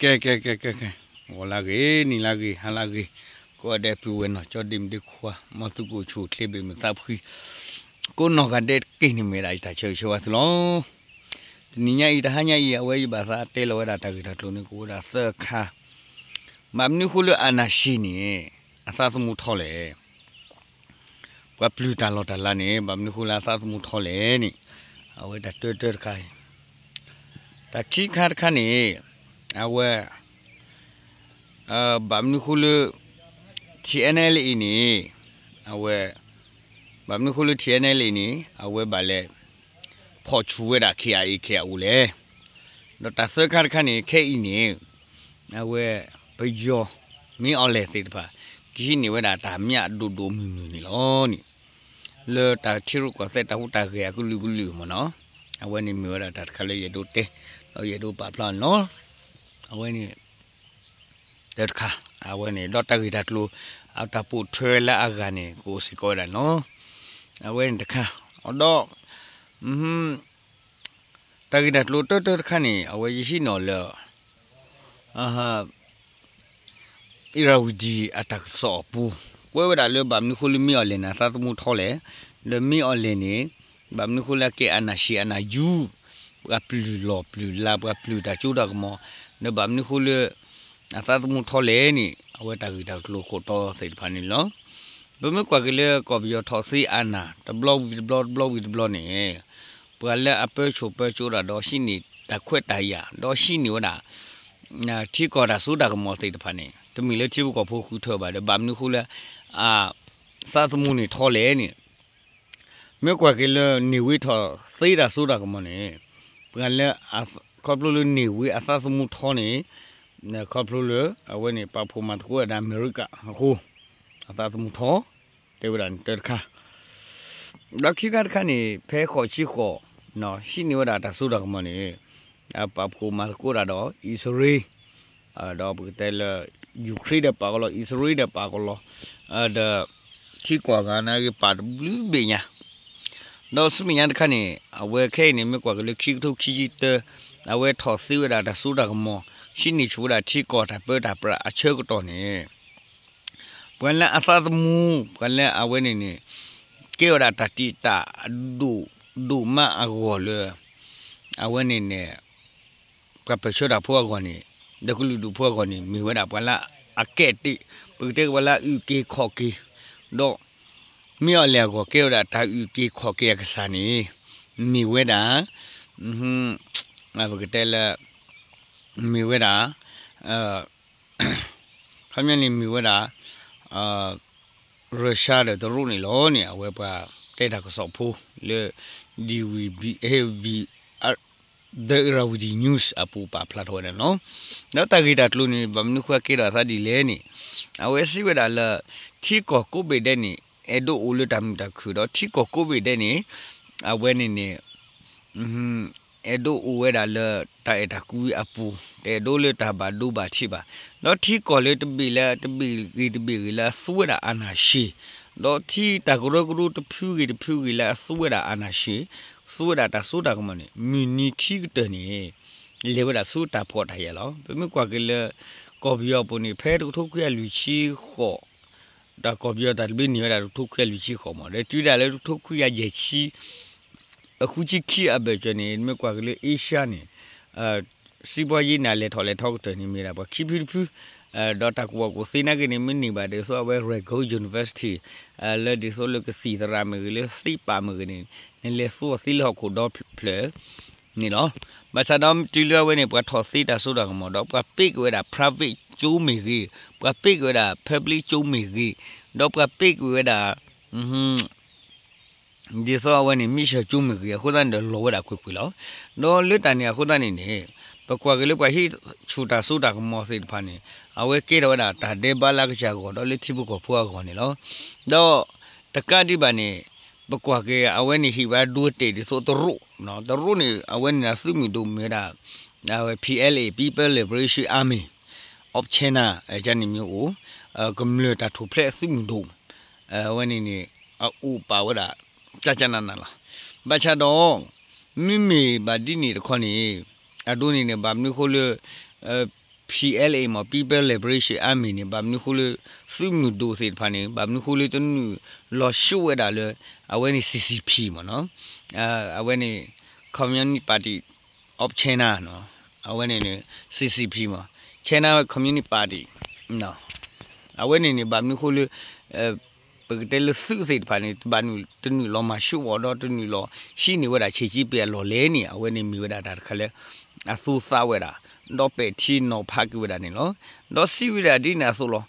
ကဲ ကဲ ကဲ ကဲ ကဲ ဂီၤလၢဂ့ၤ နံၤလၢဂ့ၤ ဟါလၢဂ့ၤ, ကိးဂၤဒဲး ပုၢ်ဝဲၢ်နီၢ်ကၠီ ဒ့မုၣ်ဒ့ခွါ မ်သုကအိၣ်ဆူၣ်အိၣ်ချ့ ဘၣ်မုာ်သးဖှံ, ကိးနီၢ်ဂၤဒဲးတက့ၢ်န့ၣ် မ့ၢ်ဒၣ်ယတၢ်ဆၢဂ့ၤဆၢဝါသုလီၤ. တနံၤညါအံၤ တဟါညါအံၤ အဝဲယဘၣ်သးတဲလီၤဝဲဒၣ်တၢ်ဂ့ၢ်တၢ်ကျိၤန့ၣ် ကအိၣ်ဝဲဒၣ်သၢခါ, ဘၣ်မနုၤဃိလၢ အာဏာရှင် န့ၣ် အသးသမူထီလဲၣ်. ပှၤပျုၢ်တၢ်လီၢ်တၢ်လၤန့ၣ် ဘၣ်မနုၤဃိလၢအသးသမူထီလဲၣ်န့ၣ်, အဝဲတၢ်တၢတၢတခါအံၤ, တၢ်ခံခါတခါန့ၣ်, အဝဲ ဘၣ်မနုၤဃိလၢ ထံၣ်အဲၣ်နဲၣ်လၢအံၤန့ၣ်, အဝဲ ဘၣ်မနုၤဃိလၢ ထံၣ်အဲၣ်နဲၣ်လၢအံၤန့ၣ် အဝဲဘၣ်လဲၤ ဖီၣ်ဆူၣ်ဝဲဒၣ် ခ့ၣ်အံၤ ခ့ၣ်အအိၣ်လဲၣ်. ဒီးတၢ်သၢခါတခါန့ၣ် ခဲအံၤန့ၣ် အဝဲ ပယီၤ မ့ၢ်အီၤလဲၣ်သ့ၣ်တဖၣ် ကဟံးန့ၢ်ဝဲဒၣ်တၢ်မျၢ်ဒိၣ်ဒိၣ်မုၢ်မုၢ်န့ၣ်လီၤန့ၣ်, လၢတၢ်ထံရူၢ်ကီၢ်သဲးတၢ်ဟူးတၢ်ဂဲၤအကလုာ်ကလုာ်မ့ၢ်နီၤ, အဝဲန့ၣ်မ့ၢ်ဝဲဒၣ်တၢ်တခါလၢယအဲၣ်ဒိးတဲ ဒီးယအဲၣ်ဒိးပာ်ဖျါန့ၣ်လီၤ. အဝဲန့ၣ် တၢတခါ, အဝဲန့ၣ် ဒီးတၢ်ဂ့ၢ်တၢ်ကျိၤ အတၢ်ပိာ်ထွဲလၢအဂၤန့ၣ် ကအိၣ်စ့ၢ်ကီးဝဲဒၣ်န့ၣ်လီၤ. အဝဲန့ၣ်တခါ, ဒီး တၢ်ဂ့ၢ်တၢ်ကျိၤတၢတၢတခါန့ၣ် အဝဲယဟံးန့ၢ်အီၤလၢ အ့ရဝံတံၤ အတၢ်ကစီၣ်အပူၤ, ကွဲးဝဲဒၣ်လၢဘၣ်မနုၤဃိလၢမ့ၢ်အီၤလဲၣ်န့ၣ် အသးသမူထီလဲၣ်, ဒီးမ့ၢ်အီၤလဲၣ်န့ၣ် ဘၣ်မနုၤဃိလၢအကဲ အာဏာရှင် အာဏာယူ ပှၤပျုၢ်လီၢ်ပျုၢ်လၤ ပှၤပျုၢ်တၢ်စိတၢ်ကမီၤ, ဒီးဘၣ်မနုၤဃိလၢ အသးသမူထီလဲၣ်န့ၣ် အဝဲတၢ်ဂ့ၢ်တၢ်ကျိၤခိၣ်တီသ့ၣ်တဖၣ်န့ၣ်လီၤ. ပမ့ၢ်ကွၢ်က့ၤလၢကီၢ်ပယီၤထီၣ်သ့အါနၢ် တဘျီဝံၤတဘျီ တဘျီဝံၤတဘျီန့ၣ် ပှၤလၢအပၢဆူၣ်ပၢစိးတၢ်ဒီးဟံးန့ၢ်တၢ်ခွဲးတၢ်ယာ် ဒီးဟံးန့ၢ်ဝဲဒၣ် ထံကီၢ်တၢ်စိတၢ်ကမီၤသ့ၣ်တဖၣ်န့ၣ် တမ့ၢ်လၢထံဖိကီၢ်ဖိဃုထၢဘၣ်ဒီး ဘၣ်မနုၤဃိလၢ အသးသမူန့ၣ်ထီလဲၣ်န့ၣ် မ့ၢ်ကွၢ်က့ၤလၢန့ၢ်ဝ့ထီၣ်သ့တၢ်စိတၢ်ကမီၤန့ၣ် ပှၤလၢ ခီဖျိလၢန့ၢ်ဝ့အသးသမူထီန့ၣ် ခီဖျိလၢ အဝဲန့ၣ် ပာ်ဖှိၣ်မၤသကိးဝဲဒၣ်အမဲရကၤအဃိ အသးသမူထီ တဲဝဲဒၣ်န့ၣ်တၢ်တခါ ဒီးခံခါတခါန့ၣ် ဖဲဃိးဆံဃိး ဟံးန့ၢ်ဝဲဒၣ်တၢ်စိတၢ်ကမီၤန့ၣ် ပာ်ဖှိၣ်မၤသကိးတၢ်ဒီးအံၣ်စရ့လး ဒီးပကတဲလၢ ယူၤခရ့ဒီးပာ်ကလီ အံၣ်စရ့လးဒီးပာ်ကလီ ဒီး ထံကီၢ်ဂၤန့ၣ်ဂ့ၤ ပာ်တဘျုးဘ့ၣ်ညါ ဒီးဆူမဲာ်ညါတခါန့ၣ် အဝဲခဲအံၤန့ၣ် မ့ၢ်ကွၢ်က့ၤလၢခံကထိခံဆံတၢ အဝဲထီၣ်သ့ဝဲဒၣ်တၢ်စိတၢ်ကမီၤ ဟံးန့ၢ်ဆူၣ်ဝဲဒၣ်ထံကီၢ်တၢ်ပၢတၢ်ပြးအဆၢကတီၢ်န့ၣ် ပှၤလၢအသးသမူ ပှၤလၢအဝဲန့ၣ်န့ၣ် ကဲဝဲဒၣ်တၢ်တံာ်တာ်ဒိၣ်ဒိၣ်မးအဂီၢ်လၢ အဝဲန့ၣ်န့ၣ် ပှၤပၢၢ်ဆၢတၢ်ဖိအဂီၢ်န့ၣ် ဒီးကလုာ်ဒူၣ်ဖိအဂီၢ်န့ၣ် မ့ၢ်ဝဲဒၣ်ပှၤလၢအကဲတ့ၢ် ပကတဲက့ၤပှၤလၢအအုၣ်က့ၤခီၣ်က့ၤ ဒီး မ့ၢ်အီၤလဲၣ်အဂီၢ်ကဲဝဲဒၣ်တၢ်အုၣ်က့ၤခီၣ်က့ၤအကစၢ်န့ၣ် မ့ၢ်ဝဲဒၣ် ပကတဲလၢ မ့ၢ်ဝဲဒၣ် ခီပညီန့ၣ်မ့ၢ်ဝဲဒၣ် ရၢၤၡါဒီးတရူးန့ၣ်လီၤန့ၣ် အဝဲပှၤတဲတၢ်ကစီၣ်ဖိလၢ DVB, The Irrawaddy News အပူၤပာ်ဖျါထီၣ်ဝဲဒၣ်န့ၣ်လီၤ. ဒီးတၢ်ဂ့ၢ်တၢ်ကျိၤန့ၣ် ဘၣ်မနုၤဃိကဲထီၣ်အသးဒ်လဲၣ်န့ၣ် အဝဲစံးဝဲဒၣ်လၢ ထံကီၢ်ကိးဘ့ၣ်ဒဲးန့ၣ် အဲၣ်ဒိးအိၣ်လၢတၢ်မုာ်တၢ်ခုၣ်ဒီးထံကီၢ်ကိးဘ့ၣ်ဒဲးန့ၣ် အဝဲန့ၣ်န့ၣ် အဲၣ်ဒိးအိၣ်ဝဲဒၣ်လၢတၢ်အဲၣ်တၢ်ကွံအပူၤ, တအဲၣ်ဒိးလၢတၢ်ဘၣ်ဒိဘၣ်ထံးဘၣ်. ဒီးထံကီၢ်လၢတဘ့ၣ်လၢတဘ့ၣ်ဂ့ၤတဘ့ၣ်ဂ့ၤလၢအသူဝဲဒၣ် အာဏာရှင်, ဒီးထံတၢ်ကရၢကရိတဖုဂ့ၤတဖုဂ့ၤလၢအသူဝဲဒၣ် အာဏာရှင်, သူဝဲဒၣ်တၢ်စိတၢ်ကမီၤန့ၣ် မုၢ်နံၤခံကတၢၢ်န့ၣ် လဲၤဝဲဒၣ်ဆူတၢ်ဖှီၣ်တၢ်ယာ်လီၤ. ပမ့ၢ်ကွၢ်က့ၤလၢ ကီၢ်ပယီၤအပူၤန့ၣ် ဖဲတကထိခွံကယၤလွံၢ်ဆံဃိး တၢ်ကီၢ်ပယီၤတၢ်တဘ့ၣ်န့ၢ်ဝဲဒၣ်တကထိခွံကယၤလွံၢ်ဆံဃိးမး, ဒီးတုၤဒၣ်လၢတကထိခွံကယၤယဲၢ်ဆံ အဃုဆံခံအဘၢၣ်စၢၤန့ၣ် မ့ၢ်ကွၢ်က့ၤလၢ Asia န့ၣ် စံးပီယ့နၤလဲၤထီၣ်လဲၤထီကတၢၢ်န့ၣ် မ့ၢ်ဒၣ်ပှၤခံဖုတဖု, ဒီးတၢ်ကူၣ်ဘၣ်ကူၣ်သ့နာ်က့န့ၣ် မ့ၢ်န့ၢ်ဘၣ်ဒ်သိးအဝဲ Rego University လၢဒ်သိးလၢကသံၣ်သရၣ်မ့ၢ်ဂ့ၤ လၢသ့ပာ်မ့ၢ်ဂ့ၤန့ၣ် နလဲၤသူအီၤသ့လၢဟီၣ်ခိၣ်ဒီဖျၢၣ်န့ၣ်လီၤ. ဘၣ်ဆၣ်ဒီးတုၤလၢအဝဲန့ၣ် ပှၤထီၣ်သ့တၢ်စိတၢ်ကမီၤဒီး ပှၤပ့းက့ၤဝဲဒၣ် private ကၠိမ့ၢ်ဂ့ၤ, ပှၤပ့းက့ၤဝဲဒၣ် public ကၠိမ့ၢ်ဂ့ၤ, ဒီးပှၤပ့းက့ၤဝဲဒၣ် ဒ်သိးအဝဲန့ၣ် မ့ၢ်ဆၢၣ်ကၠိမ့ၢ်ဂ့ၤ အဃိသတးန့ၣ်ဒီးလီၤဝဲဒၣ်ကွ့ၢ်ကွ့ၢ်လီၤ. ဒီးလၢတၢ်န့ၣ်အဃိသတးန့ၣ်န့ၣ် ပကွၢ်က့ၤလၢပှၤဟံးဆူၣ်တၢ်စိတၢ်ကမီၤသ့ၣ်တဖၣ်န့ၣ် အဝဲကဲထီၣ်ဝဲဒၣ်တၢ်ဒဲးဘးလၢအကစၢ်အဂီၢ် ဒီးလၢထံဖိကီၢ်ဖိအဂီၢ်န့ၣ်လီၤ. ဒီးတကးဒံးဘၣ်န့ၣ် ပကွၢ်က့ၤအဝဲန့ၣ် ဟ့ၣ်ဝဲဒိတဲာ်ဒ်သိးတရူး, တရူးန့ၣ် အဝဲန့ၣ်အသုးမုၢ်ဒိၣ်မ့ၢ်ဝဲဒၣ် အဝဲ P L A, People Liberation Army of China ကန့ၣ်မ့ၢ်အိၣ် ကမျၢၢ်တၢ်ထူၣ်ဖျဲးအသုးမုၢ်ဒိၣ် အဝဲန့ၣ်န့ၣ် အအိၣ်ပာ်ဝဲဒၣ် ကကနနလီၤ. ဘၣ်ဆၣ်ဒီး မ့မ့ၢ်ဘၣ်ဒ်န့ၣ်တခီန့ၣ် အဒိန့ၣ်န့ၣ် ဘၣ်မနုၤဃိလၢ P P L A မ့ၢ် People Liberation Army န့ၣ် ဘၣ်မနုၤဃိလၢ သုးမုၢ်ဒိၣ်သ့ၣ်တဖၣ်န့ၣ် ဘၣ်မနုၤဃိလၢတနုာ်လီၤဆူၣ်ဝဲဒၣ်လၢ အဝဲန့ၣ် C C P မ့ၢ်နီၤ, အဝဲန့ၣ် Communist Party of China နီၤ, အဝဲန့ၣ်န့ၣ် C C P မ့ၢ် China Communist Party အဝဲန့ၣ်န့ၣ် ဘၣ်မနုၤဃိလၢ ပကတဲလၢသုးသ့ၣ်တဖၣ်န့ၣ် ဘၣ်နုာ် တနုာ်လီၤမၤဆူၣ်အီၤဒီးတနုာ်လီၤဟံးန့ၢ်ဝဲဒၣ် ဆံးကၠံပ့ၤအလီၢ်လဲၣ်န့ၣ် အဝဲန့ၣ်မ့ၢ်ဝဲဒၣ်တၢ်တခါလၢ အသူသးဝဲဒၣ် ဒီးပဲာ်ထံနီၤဖးက့ၤဝဲဒၣ်န့ၣ်လီၤ. ဒီးစံးဝဲဒၣ်ဒ်န့ၣ်အသိးလီၤ.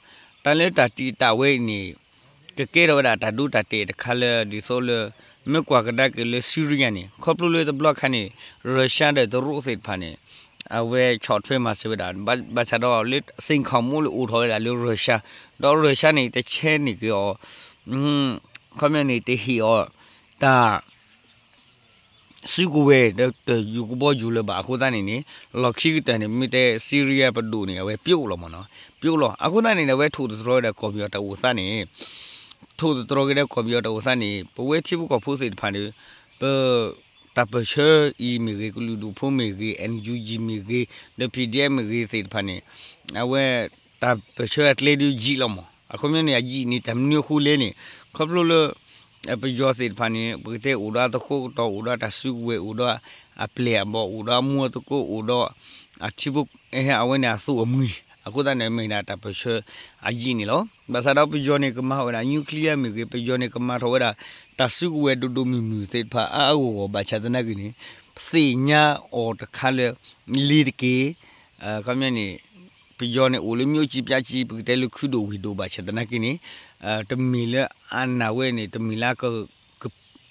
တၢ်လၢတၢ်တံာ်တာ်ဝဲအံၤန့ၣ် ကကဲထီၣ်ဝဲဒၣ်တၢ်ဒိတၢ်တဲာ်တခါလၢ ဒ်သိးလၢ မ့ၢ်ကွၢ်ကဒါက့ၤလၢ Syria န့ၣ် ခီဖျိလၢတဘျီခါန့ၣ် Russia ဒီးတရူးသ့ၣ်တဖၣ်န့ၣ် အဝဲဆီၣ်ထွဲမၤစၢၤဝဲဒၣ် ဘၣ်ဆၣ်ဒီးလၢ စိန်ခေါ်မှု လၢအိၣ်ထီၣ်ဝဲဒၣ်လၢ Russia ဒီး Russia န့ၣ် တဆဲန့ၢ်က့ၤအီၤ ခီပညီန့ၣ် တဟ့ၣ်အီၤ တၢ် စုကဝဲၤဒီးတယူၤကဘီယူၤလၢၤဘၣ်အဃိသတးန့ၣ်န့ၣ် လီၢ်ခံကတၢၢ်န့ၣ် မ့ၢ်တဲ Syria ပဒိၣ်န့ၣ် အဝဲပျိလီၤမ့ၢ်နီၤ, ပျိလီၤ. အဃိသတးန့ၣ် အဝဲထိၣ်သတြီၤဝဲဒၣ်ကီၢ်ပယီၤတၢ်အိၣ်သးန့ၣ် ထိၣ်သတြီၤက့ၤဒီးကီၢ်ပယီၤတၢ်အိၣ်သးန့ၣ် ပဝဲထံဖိကီၢ်ဖိသ့ၣ်တဖၣ်န့ၣ် ပ တၢ်ပၢၢ်ဆၢအံၤမ့ၢ်ဂ့ၤ, ကလုာ်ဒူၣ်ဖိမ့ၢ်ဂ့ၤ, N U G မ့ၢ်ဂ့ၤ, ဒီး P D F မ့ၢ်ဂ့ၤသ့ၣ်တဖၣ်န့ၣ် အဝဲ တၢ်ပၢၢ်ဆၢအကျဲဒုးယံာ်လီၤမး. အခီပညီန့ၣ် အယံာ်န့ၣ် တၢ်မနုၤအဃိလဲၣ်န့ၣ် ခီဖျိလၢ ပယီၤသ့ၣ်တဖၣ်န့ၣ် ပကတဲအိၣ်ဒီးအသကိးကတီၢ် အိၣ်ဒီးတၢ်စုကဝဲၤ အိၣ်ဒီးအပျဲၢ်အဘီၣ် အိၣ်ဒီးအမူအသကိး အိၣ်ဒီး အထံဖိ အဝဲန့ၣ်အသိးအမှံၤ အဃိသတးန့ၣ် မ့ၢ်ဒၣ်တၢ်ပၢၢ်ဆၢအယံာ်န့ၣ်လီၤ. ဘၣ်ဆၣ်ဒီးပယီၤန့ၣ် ကမၤထီၣ်ဝဲဒၣ် nuclear မ့ၢ်ဂ့ၤ, ပယီၤန့ၣ် ကမၤထီၣ်ဝဲဒၣ် တၢ်စုကဝဲၤဒိၣ်ဒိၣ်မုၢ်မုၢ်သ့ၣ်တဖၣ်အါအါဂီၢ်ဂီၢ် ဘၣ်ဆၣ်သနာ်က့န့ၣ် သ့ၣ်ညါအီၤတခါလၢ လ့ၤတက့ၢ် ခီပညီန့ၣ် ပယီၤန့ၣ် အိၣ်လၢ မြို့ကြီးပြကြီး ပကတဲလၢခုဒိၣ်ဝ့ၢ်ဒိၣ် ဘၣ်ဆၣ်သနာ်က့န့ၣ် တမ့ၢ်လၢအနာ်ဝဲန့ၣ် တမ့ၢ်လၢ ခီ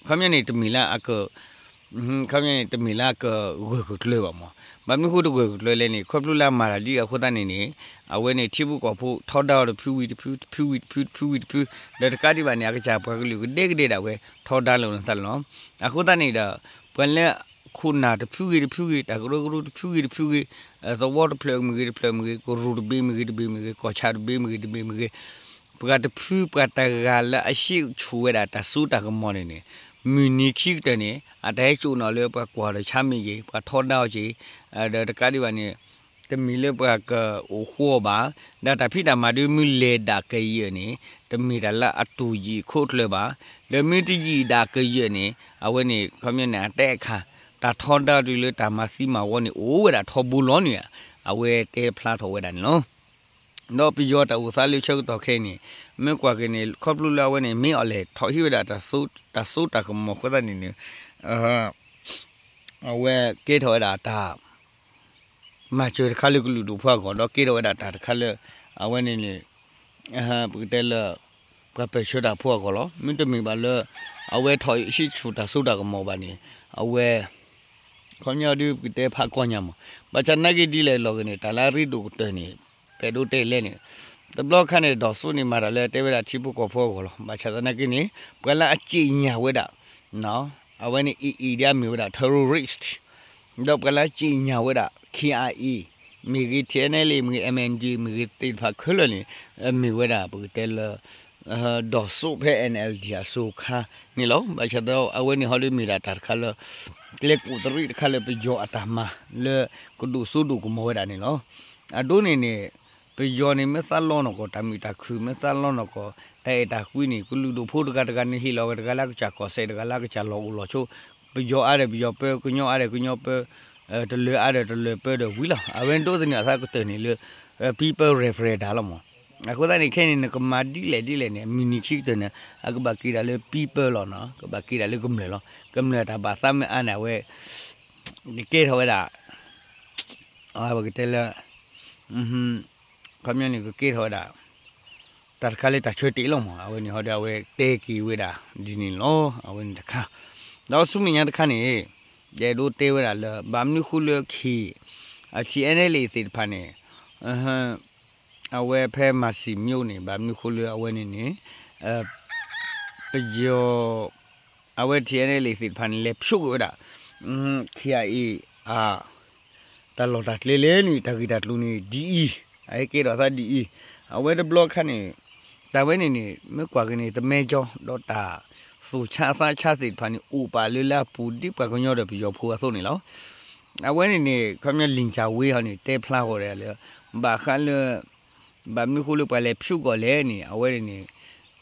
ပညီန့ၣ် တမ့ၢ်လၢအက ခီပညီန့ၣ် တမ့ၢ်လၢအကဂၢၢ်ကကျၢၤဘၣ်မး. ဘၣ်မနုၤဃိတဂၢၢ်ကကျၢၤလဲၣ်န့ၣ် ခီဖျိလၢအမၤတၢ်ဒ်အဃိသတးန့ၣ်န့ၣ် အဝဲန့ၣ်ထံဖိကီၢ်ဖိ ထီဒါအီၤတဖုဝံၤတဖု တဖုဝံၤတဖု တဖုဝံၤတဖု တဖုဝံၤတဖု ဒီးတကးဒံးဘၣ်န့ၣ် အကစၢ်ပှၤကလုာ်ကဒဲကဒဲဒၣ်ဝဲ ထီဒါလိာ်နသးလီၤ. အဃိသတးန့ၣ်ဒီး ပှၤလၢ ခိၣ်နၢ်တဖုဂ့ၤတဖုဂ့ၤ တၢ်ကရၢကရိတဖုဂ့ၤတဖုဂ့ၤ သဝီတဖျၢၣ်မ့ၢ်ဂ့ၤတဖျၢၣ်မ့ၢ်ဂ့ၤ ကရူၢ်တဘ့ၣ်မ့ၢ်ဂ့ၤတဘ့ၣ်မ့ၢ်ဂ့ၤ ကီၢ်ဆၣ်တဘ့ၣ်မ့ၢ်ဂ့ၤတဘ့ၣ်မ့ၢ်ဂ့ၤ ပှၤတဖုပှၤတဂၤလၢအဟံးဆူၣ်ဝဲဒၣ်တၢ်စိတၢ်ကမီၤန့ၣ်န့ၣ် မုၢ်နံၤခံကတၢၢ်န့ၣ် အတၢ်ဟဲစိာ်နီၤလၢပှၤကွၢ်ဒီးဆါမ့ၢ်ဂ့ၤ ပှၤထီဒါအီၤက့ၤ ဒီးတကးဒံးဘၣ်န့ၣ် တမ့ၢ်လၢပှၤကအိၣ်ဃိအီၤဘၣ်, ဒီးတၢ်ဖံးတၢ်မၤဒုးမ့ၢ်လဲၤဒၣ်ကယၢၢ်န့ၣ် တမ့ၢ်တၢ်လၢအတူၢ်ယံာ်ခိၣ်ကျၢၤဘၣ်, ဒီးမ့ၢ်တယံာ်ဒၣ်ကယၢၢ်န့ၣ် အဝဲန့ၣ် ခီပညီန့ၣ် အတၢ်အခါ တၢ်ထီဒါတုၤလၢတၢ်မၤသံမၤဝီန့ၣ် အိၣ်ဝဲဒၣ်ထီဘိလီၤန့ၣ် အဝဲတဲဖျါထီၣ်ဝဲဒၣ်န့ၣ်လီၤ. ဒီးပယီၤတၢ်အိၣ်သးလၢဆၢကတီၢ်ခဲအံၤန့ၣ် မ့ၢ်ကွၢ်က့ၤန့ၣ် ခီဖျိလၢအဝဲန့ၣ် မ့ၢ်အီၤလဲၣ် ထီၣ်ဟံးဝဲဒၣ်တၢ်စိတၢ်ကမီၤအဃိသတးန့ၣ်န့ၣ် အဝဲကဲထီၣ်ဝဲဒၣ်တၢ် မၤစၢၤတခါလၢကလုာ်ဒူၣ်ဖိအဂီၢ် ဒီးကဲထီၣ်ဝဲဒၣ်တၢ်တခါလၢ အဝဲန့ၣ်န့ၣ် ပကတဲလၢ ပှၤပၢၢ်ဆၢတၢ်ဖိအဂီၢ်လီၤ. မ့တမ့ၢ်ဘၣ်လၢ အဝဲထီၣ်ဟံးဆူၣ်တၢ်စိတၢ်ကမီၤဘၣ်န့ၣ် အဝဲ ခီပညီဒုးပကတဲဖးကီညါမး ဘၣ်ဆၣ်သနာ်က့ဒ်လဲၣ်လီၤဂ့ၤန့ၣ် တၢ်လၢအရ့ဒိၣ်ကတၢၢ်န့ၣ် ပဲၤဒိတဲလဲၣ်န့ၣ် တဘျီခါန့ၣ် ဒီးစိန့ၣ် မၤတၢ်လၢတဲဝဲဒၣ်ထံဖိကီၢ်ဖိအဂီၢ်လီၤ. ဘၣ်ဆၣ်သနာ်က့န့ၣ် ပှၤလၢအစံၣ်ညါဝဲဒၣ် အဝဲန့ၣ် အံၤအံၤဒ်အမ့ၢ်ဝဲဒၣ် terrorist ဒီးပှၤလၢစံၣ်ညါဝဲဒၣ် K I A မ့ၢ်ဂ့ၤ T N L A မ့ၢ်ဂ့ၤ M N D မ့ၢ်ဂ့ၤသ့ၣ်တဖၣ်ခဲလၢာ်န့ၣ် မ့ၢ်ဝဲဒၣ်ပကတဲလၢ ဒီးစိဖဲ N L D အစိၤခါန့ၣ်လီၤ. ဘၣ်ဆၣ်ဒီးအဝဲန့ၣ်ဟီဒုးမ့ၢ်ဒၣ်တၢ်တခါလၢ ကျဲကိးတရံးတခါလၢပယီၤအတၢ်မၤလၢကဒိၣ်စိဒိၣ်ကမီၤဝဲဒၣ်န့ၣ်လီၤ. အဒိန့ၣ်န့ၣ် ပယီၤန့ၣ်မ့ၢ်သးလီနီၢ်ကီၢ်တၢ်မုာ်တၢ်ခုၣ် မ့ၢ်သးလီနီၢ်ကီၢ် တၢ်အဲၣ်တၢ်ကွံန့ၣ် ကလုာ်ဒူၣ်ဖိတဂၤတဂၤန့ၣ် ဟ့ၣ်လီၤဝဲတဂၤလၢအကစၢ်ကီၢ်စဲၣ် တဂၤလၢအကစၢ်လီၢ်အိၣ်လီၢ်ဆိး ပယီၤအါဒီးပယီၤပၢ ကညီအါဒီးကညီပၢ တလၢၤအါဒီးတလၢၤပၢဒီးဝံၤလီၤ. အဝဲဒိးသန့ၤအသးကတၢၢ်န့ၣ်လၢ people referendum လီၤမး. အဃိသတးန့ၣ် ခဲအံၤန့ၣ် နကမၤဒ်လဲၣ်ဒ်လဲၣ်န့ၣ် မုၢ်နံၤခံကတၢၢ်န့ၣ် အကဘၣ်က့ၤဒၣ်လၢ people လီၤနီၤ ကဘၣ်က့ၤဒၣ်လၢကမျၢၢ်လီၤ. ကမျၢၢ်တၢ်ဘၣ်သးမ့ၢ်အါန့ၣ် အဝဲ ကကဲထီၣ်ဝဲဒၣ် အဝဲပကတဲလၢ ခီပညီန့ၣ် ကကဲထီၣ်ဝဲဒၣ် တၢ်တခါလၢတၢ်ဆၢတဲာ်လီၤမး. အဝဲန့ၣ်ဟီဒီး အဝဲတဲက့ၤဝဲဒၣ်ဒ်န့ၣ်လီၤ. အဝဲန့ၣ်တခါ ဒီးဆူမဲာ်ညါတခါန့ၣ် ယအဲၣ်ဒိးတဲဝဲဒၣ်လၢ ဘၣ်မနုၤဃိလၢ K အ T N L A သ့ၣ်တဖၣ်န့ၣ် အဝဲဖဲမၤစံၣ်မျိးန့ၣ် ဘၣ်မနုၤဃိလၢအဝဲန့ၣ်န့ၣ် ပယီၤ အဝဲ T N L A သ့ၣ်တဖၣ်န့ၣ် လဲၤဖျိကွံာ်ဝဲဒၣ် K I A အ တၢ်လီၢ်တၢ်ကျဲလဲၣ်န့ၣ် တၢ်ဂ့ၢ်တၢ်ကျိၤန့ၣ် ဒ်အံၤ အဟဲကဲထီၣ်သးဒ်အံၤ အဝဲတဘျီခါန့ၣ် တၢ်ဝဲန့ၣ်န့ၣ် မ့ၢ်ကွၢ်က့ၤန့ၣ် တမဲကၠီ ဒီးတၢ်သူၣ်ဆါသးဆါသ့ၣ်တဖၣ်န့ၣ် အိၣ်ပာ်လၢလၢအပူၤ ဒ်ပှၤကညီဒီးပယီၤဖိအသိးန့ၣ်လီၤ. အဝဲန့ၣ်န့ၣ် ခီပညီ လံာ်စၢ်ဝ့ဟီန့ၣ် တဲဖျါဃီၤဒီးလၢ ဘၣ်ဃးလၢ ဘၣ်မနုၤဃိလၢပှၤလဲၤဖၠူၣ်ကီၢ်လဲၣ်န့ၣ် အဝဲန့ၣ်န့ၣ်